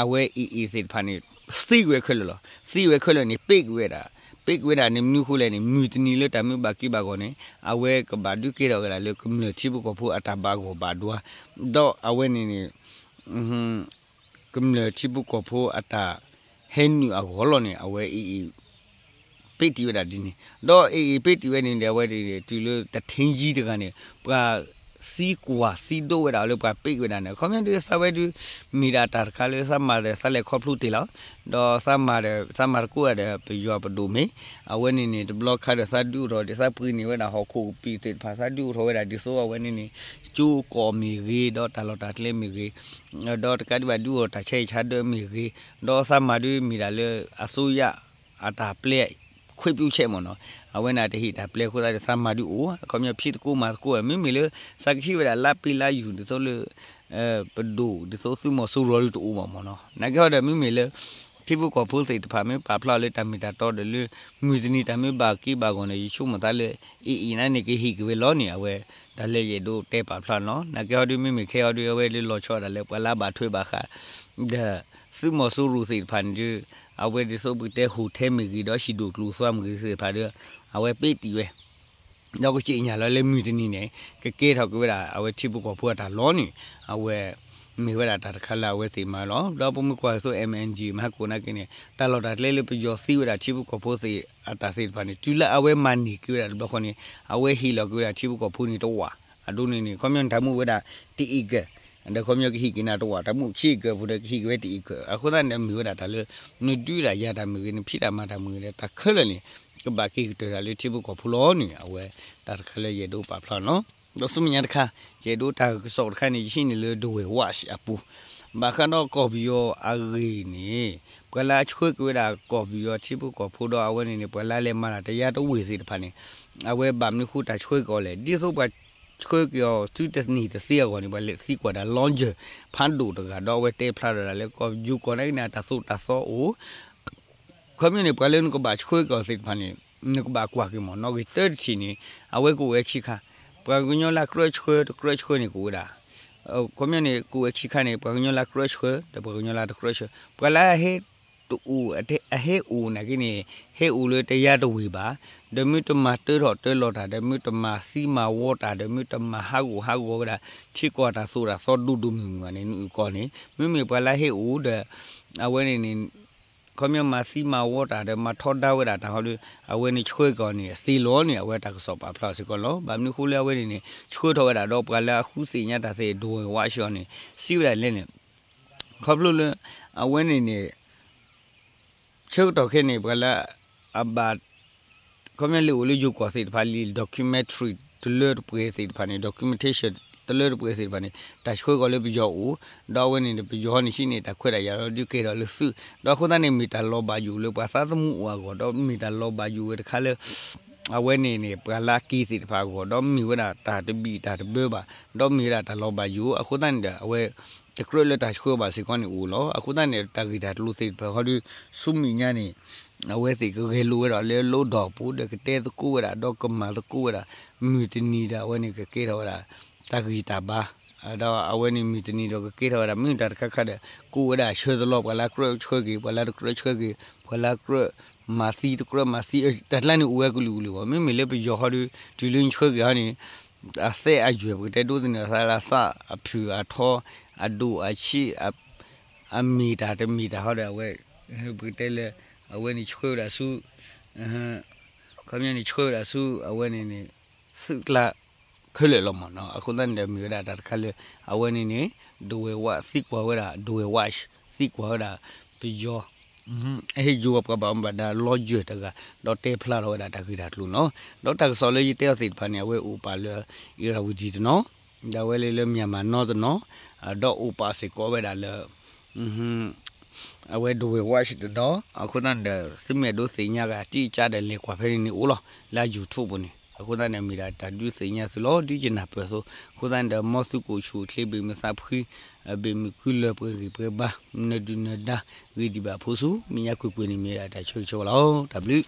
အဝဲ AA သ့ၣ်တဖၣ်န့ၣ် သံဝဲခဲလၢာ်လီၤ. သံဝဲခဲလၢာ်န့ၣ် ပ့ၣ်က့ၤဝဲဒၣ်, ပ့ၣ်က့ၤဝဲဒၣ်န့ၣ် မနုၤဃိလဲၣ်န့ၣ် မုၢ်တနံၤလၢတၢ်မ့ၢ်ဘၣ်က့ၤဘၣ်ဂီၢ်န့ၣ် အဝဲကဘၣ်ဒုးကဲထီၣ်က့ၤဒၣ်လၢကမျၢၢ်ထံဖိကီၢ်ဖိအတၢ်ဘၣ်ဂီၢ်ဘၣ်ဒွါ, ဒီးအဝဲန့ၣ်န့ၣ် ကမျၢၢ်ထံဖိကီၢ်ဖိအတၢ်ဟဲနုာ်အဂီၢ်လီၤန့ၣ် အဝဲ AA ပ့ၣ်တံၢ်ဝဲဒၣ်ဒ်န့ၣ်, ဒီး AA ပ့ၣ်တံၢ်ဝဲန့ၣ်ဒီး အဝဲန့ၣ် တုၤလၢတထ့ယံတဂၤန့ၣ် ပှၤသံကွၢ်သံဒိးဝဲဒၣ်လၢပှၤပ့ၣ်ဝဲဒၣ်န့ၣ် အခီပညီဒ်သးဝဲဒုး မ့ၢ်ဒၣ်တၢ်တခါလၢသးမၤဒီးသးလဲၤခီဖျိတ့ၢ်လီၤ, ဒီးသးမၤဒီး သးမၤသကိးဒီးပယီၤပဒိၣ်မ့ၢ် အဝဲန့ၣ်န့ၣ် တဘျီခါဒီးသးဒုးအိၣ်ထီၣ်ဒ်သးပှ့ၤန့ၢ်ဝဲဒၣ်ဟီၣ်ခိၣ်ကပံာ်သ့ၣ်တဖၣ် သးဒုးအိၣ်ထီၣ်ဝဲဒၣ်ဒ်သိးအဝဲန့ၣ်န့ၣ် ကၠိကီၢ်မ့ၢ်ဂ့ၤ ဒီးတၢ်လီၢ်တၢ်ကျဲမ့ၢ်ဂ့ၤ ဒီးတကးဒံးဘၣ်ဒုးအိၣ်တၢ်ဆါဟံၣ်ဆါဒၢမ့ၢ်ဂ့ၤ, ဒီးသးမၤဒုးမ့ၢ်ဒၣ်လၢအစိုးရအတၢ်ပျဲ ခွင့်ပြုချက်မ့ၢ်နီၤ, အဝဲန့ၣ်တဟ့ၣ်တၢ်ပျဲအဃိသတးဒီးသးမၤဒုးအိၣ် အခီပညီဖံးသကိးမၤသကိး မ့မ့ၢ်လၢ သးကဟံးဝဲဒၣ်လါပ့လါယူၤဒ်သိးလၢ ပဒိၣ်ဒ်သိးသုးမီၤစိရိၤဒုးတအိၣ်ဘၣ်မ့ၢ်နီၤ, နာ်က့ဟီဒီးမ့မ့ၢ်လၢ ထံဖိကီၢ်ဖိသ့ၣ်တဖၣ်မ့ၢ်ပာ်ဖျါအီၤလၢတၢ်မ့ၢ်တၢ်တီဒီးလၢ မုၢ်တနံၤတၢ်မ့ၢ်ဘၣ်က့ၤဘၣ်ဂီၢ်န့ၣ် ယဆိကမိၣ်သးလၢ AA န့ၣ်ကဟ့ၣ်က့ၤဝဲလီၤန့ၣ် အဝဲ တၢ်လၢယအဲၣ်ဒိးတဲပာ်ဖျါနီၤ, နာ်က့ဟီဒုး မ့မ့ၢ်ခဲဟီဒုး အဝဲလၢလီၤဆီဒၣ်တၢ်လၢပှၤလၢဘၣ်ထွဲဘၣ်ဃး ဒီး သုးမီၤစိရိၤသ့ၣ်တဖၣ်န့ၣ်ဒုး အဝဲဒ်သိးပကတဲ hotel မ့ၢ်ဂ့ၤ ဒီးဟံၣ်ဒိၣ်ကျိၤသွါမ့ၢ်ဂ့ၤသ့ၣ်တဖၣ်ဒီး အဝဲပ့ၣ်တံၢ်ဝဲ ဒီးကစံၣ်ညီၣ်လီၤလၢမုၢ်တနံၤန့ၣ် ကကဲထီၣ်က့ၤဝဲဒၣ် အဝဲထံဖိကီၢ်ဖိအတၢ်လီၢ်န့ၣ် အဝဲ မ့ၢ်ဝဲဒၣ်တၢ်တခါလၢအဝဲသ့ၣ်မၤလီၤ. ဒီးပမ့ၢ်ကွၢ်က့ၤသိး MNDAA မဟါကိၣ်နာ်က့န့ၣ် တၢ်လီၢ်တၢ်ကျဲလၢပယီၤသံဝဲဒၣ်ထံဖိကီၢ်ဖိသ့ၣ်အတၢ်သ့ၣ်တဖၣ်န့ၣ် တုၤလၢအဝဲမၤန့ၢ်က့ၤဝဲဒၣ်တဘျီဃီန့ၣ် အဝဲဟ့ၣ်လီၤက့ၤဝဲဒၣ်ထံဖိကီၢ်ဖိန့ၣ်တဝာ် အဒိန့ၣ်န့ၣ် ခီပညီန့ၣ် တၢ်မ့ၢ်အိၣ်ဝဲဒၣ်တအ့ၣ်ကၢၢ် ဒီးခီပညီကဟ့ၣ်က့ၤနၤတဝာ် တၢ်မ့ၢ်အိၣ်ဆံးကၢၢ်ဖိဒီးကဟ့ၣ်က့ၤဝဲတအ့ၣ်ကၢၢ် အဃိသတးန့ၣ်ဒီးမ့ၢ်ဝဲဒၣ်တၢ်လၢ နဒုးတၢ်ယၤတၢ်မ့ၢ်ဂ့ၤ နဖံးတၢ်မၤတၢ်မ့ၢ်ဂ့ၤဒီး တၢ်ခဲလၢာ်န့ၣ် ကဘၣ်က့ၤကတၢၢ်တၢ်လၢထံဖိကီၢ်ဖိလီၤန့ၣ် အဝဲတၢ်တခါလၢယအဲၣ်ဒိးပာ်ဖျါနီၤ. ဒီးဆူမဲာ်ညါတခါ ယအဲၣ်ဒိးတၢ်ကစီၣ်တခါန့ၣ် ယဟံးန့ၢ်လၢ The Way Watch အပူၤ ဘၣ်ဃးဒီးကီၢ်ပယီၤအဂ့ၢ်န့ၣ် ပှၤလၢအဆှၢက့ၤဝဲဒၣ်ကီၢ်ပယီၤထံဖိကီၢ်ဖိဒီးအဝဲန့ၣ်န့ၣ် ပှၤလၢအလဲၤမၤတၢ်တယါတဝ့ၢ်သ့ၣ်တဖၣ်န့ၣ် အဝဲဘၣ်မနုၤဃိတၢ်ဆှၢက့ၤအီၤလဲၣ် ဒ်သိးပှၤဆှၢက့ၤအီၤသုတနံၤတသ့အဂီၢ်န့ၣ် ပှၤလဲၤသံကွၢ်ဒၣ် launcher ဖးဒိၣ်တဂၤ ဒီးအဝဲတဲဖျါထီၣ်ဒၣ်လၢကီၢ်ပယီၤကီၢ်နာ်က့န့ၣ် အတၢ်သိၣ်တၢ်သီအိၣ် ခီပညီန့ၣ် ပှၤလၢနကဘၣ်ဆှၢက့ၤအီၤသ့ၣ်တဖၣ်န့ၣ် နကဘၣ်ကွၢ်က့ၤမ့ၢ်နီၢ်ဂ့ၤတၢတထံၣ်န့ၣ် အဝဲကအိၣ်ဝဲခံခါ ပှၤကညီလၢကြၢးဆှၢတကြၢးဆှၢန့ၣ်ကအိၣ်ဝဲဒၣ် ခီပညီန့ၣ် ကအိၣ်ဝဲခံခါန့ၣ် ပှၤကညီလၢကြၢးဆှၢ ဒီးပှၤကညီလၢတကြၢးဆှၢ ပှၤလၢအဟဲတအိၣ် အဟဲအိၣ်နာ်က့န့ၣ် ဟဲအိၣ်လၢတယါတဝ့ၢ်ဘၣ် ဒီးမ့ၢ်တမၤတၢထီၣ်တၢလီၤတၢ် ဒီးမ့ၢ်တမၤသံမၤဝီတၢ် ဒီးမ့ၢ်တမၤဟးဂူာ်ဟးဂီၤဝဲဒၣ် ထံကီၢ်တၢ်သိၣ်တၢ်သီဒိၣ်ဒိၣ်မုၢ်မုၢ်ဘၣ်န့ၣ် နအုၣ်ကီၢ်န့ၣ် မ့မ့ၢ်ပှၤလၢဟဲအိၣ်ဒီး အဝဲန့ၣ်န့ၣ် ခီပညီမၤသံမၤဝီတၢ်ဒီးမၤထီဒါဝဲဒၣ်တၢ်ဟီဒီး အဝဲန့ၣ်ဆှၢက့ၤအီၤန့ၣ် အသ့လီၤန့ၣ် အဝဲတၢ်ကစီၣ်ပာ်ဖျါစ့ၢ်ကီးလီၤ. ဘၣ်မနုၤအဃိလၢအဝဲန့ၣ်န့ၣ် ဆှၢထီၣ်ဝဲဒၣ်ဒီးပှၤလၢအဃုသ့ၣ်ညါတၢ်သ့ၣ် ဒိဝဲၢ်ဝးရှီန့ၣ် စံးဝဲဒၣ်လဲၣ်န့ၣ် ခီဖျိလၢ အဝဲန့ၣ်န့ၣ် ဆၢကတီၢ်ခဲအံၤန့ၣ် ပှၤလၢအဘၣ် ခီပညီလၢအိၣ်လၢယိၤကီၢ်သ့ၣ်တဖၣ်လံ documentary တလၢတပှဲၤသ့ၣ်တဖၣ်န့ၣ် documentation တလၢတပှဲၤသ့ၣ်တဖၣ်န့ၣ် တၢ်ဆှၢကီးလၢပယီၤအိၣ် ဒီးအဝဲန့ၣ်န့ၣ် ပယီၤဟီန့ၣ်ဆံးန့ၣ် တၢ်ခွဲးတၢ်ယာ်လီၤဒုးကဲထီၣ်လၢသုး ဒီးအဃိသတးန့ၣ် မ့ၢ်တၢ်လီၤဘၣ်ယိၣ်လၢပှၤသးသမူအိၣ်အဂီၢ် ဒီးမ့ၢ်တၢ်လီၤဘၣ်ယိၣ်ဝဲတခါလၢ အဝဲန့ၣ်န့ၣ် ပှၤလၢအက့ၤသ့ၣ်တဖၣ်အဂီၢ် ဒီးမ့ၢ်ဝဲဒၣ်တၢ်တဘံၣ်တၢ်တဘၢဘၣ် ဒီးမ့ၢ်ဝဲဒၣ်တၢ်လီၤဘၣ်ယိၣ် အဃိသတးန့ၣ်ဒီး အဝဲ တကြၢးလၢတၢ်ဆှၢဘၣ်စ့ၢ်ကီးန့ၣ်အိၣ်လီၤ. အဃိသတးန့ၣ် တၢ်ဂ့ၢ်တၢ်ကျိၤသ့ၣ်တဖၣ်ဟီဒီး ဆူမဲာ်ညါန့ၣ် အဝဲသ့ၣ်ကဂဲၤလိာ်ဝဲဒၣ်လၢလၢဒီးပူၤ ဒီးကတဲသကိးဝဲဒၣ် ဒီးကမၤသကိးဝဲဒၣ် မုၢ်တနံၤဒီးအဝဲန့ၣ်ကကဲထီၣ်ဝဲဒၣ် တၢ်ဂံၢ်တၢ်ဘါ ဒီးအဝဲန့ၣ်မုၢ်တနံၤဒီးကကဲထီၣ်ဝဲဒၣ် မ့ၢ်တၢ်တခါခါဒီး ကိးဝဲဒၣ်ဆၢတလီၢ် ပှၤလၢကြၢးဆှၢက့ၤ ပှၤလၢတကြၢးဆှၢက့ၤ ပှၤလၢကြၢးမၤသံတကြၢးမၤသံ တၢ်ကျါန့ၣ်အိၣ်ဝဲကလုာ်ကလုာ်ဘၣ်. မ့မ့ၢ်လၢပယီၤဟီဒီး တုၤလၢနဆှၢက့ၤဟီန့ၣ် အသဲအယွဲၢ် ပကတဲဒိးသန့ၤအသးလၢအသၣ်အဖုၣ်အထီ အဒိၣ်အဆံး အမ့ၢ်တၢ်တမ့ၢ်တၢ်ဟီဒီးအဝဲ ပကတဲလၢ အဝဲန့ၣ်ဆှၢဝဲဒၣ်ဆူ ခီပညီန့ၣ်ဆှၢဝဲဒၣ်ဆူ အဝဲန့ၣ်န့ၣ် သုးကျါခဲလၢာ်လီၤမးနီၤ. အဃိသတးန့ၣ်ဒီးမ့ၢ်ဝဲဒၣ်တၢ်တခါလၢ အဝဲန့ၣ်န့ၣ် ဒဝဲၢ်ဝးသံကွၢ်ဝဲဒၣ် ဒဝဲၢ်ဝးသံကွၢ်ဝဲဒၣ် ပယီၤ အဟ့ၣ်ယိၤပှၤဘၣ်မူဘၣ်ဒါလီၤယွဲၢ်တဂၤ ဒီးတဲဖျါထီၣ်ဝဲဒၣ်တၢ်ဂ့ၢ်တၢ်ကျိၤနီၤ. ဒီးတၢ်ကစီၣ်လၢယတဲအီၤသ့ၣ်တဖၣ်န့ၣ် အဝဲအိၣ်ပာ်လၢ အ့ရဝတီတနီၤ ဒီးအဝဲလၢလၢ Myanmar Now တနီၤ ဒီးအိၣ်ပာ်စ့ၢ်ကီးဝဲဒၣ်လၢ အဝဲဒဝဲၢ်ဝးတနီၤ အဃိသတးန့ၣ်ဒီး သုမ့ၢ်အဲၣ်ဒိးသ့ၣ်ညါဂ့ၤ တိကၢ်ဒီးလဲၤကွၢ်ဖဲန့ၣ်န့ၣ်အိၣ်လီၤ လၢ YouTube ပူၤန့ၣ်. အဃိသတးန့ၣ် မ့ၢ်ဒၣ်တၢ်ဒုးသ့ၣ်ညါသုလီၤ ဒုးယနၢ်ပၢၢ်အသိး. အဃိသတးန့ၣ်ဒီး မ်သုကအိၣ်ဆူၣ်အိၣ်ချ့ ဘၣ်မုာ်သးဖှံ ဘၣ်မုာ်ကုလၢပှဲၤဂံၢ်ပှဲၤဘါ နဒုၣ်နဒါ ဂ့ၤဒံးဘၣ်ဖိဆူ မဲာ်ညါကွ့ၢ်ကွ့ၢ်န့ၣ် မ့ၢ်ဒၣ်တၢ်ဆၢဂ့ၤဆၢဝါလီၤ. တၢ်ဘျုး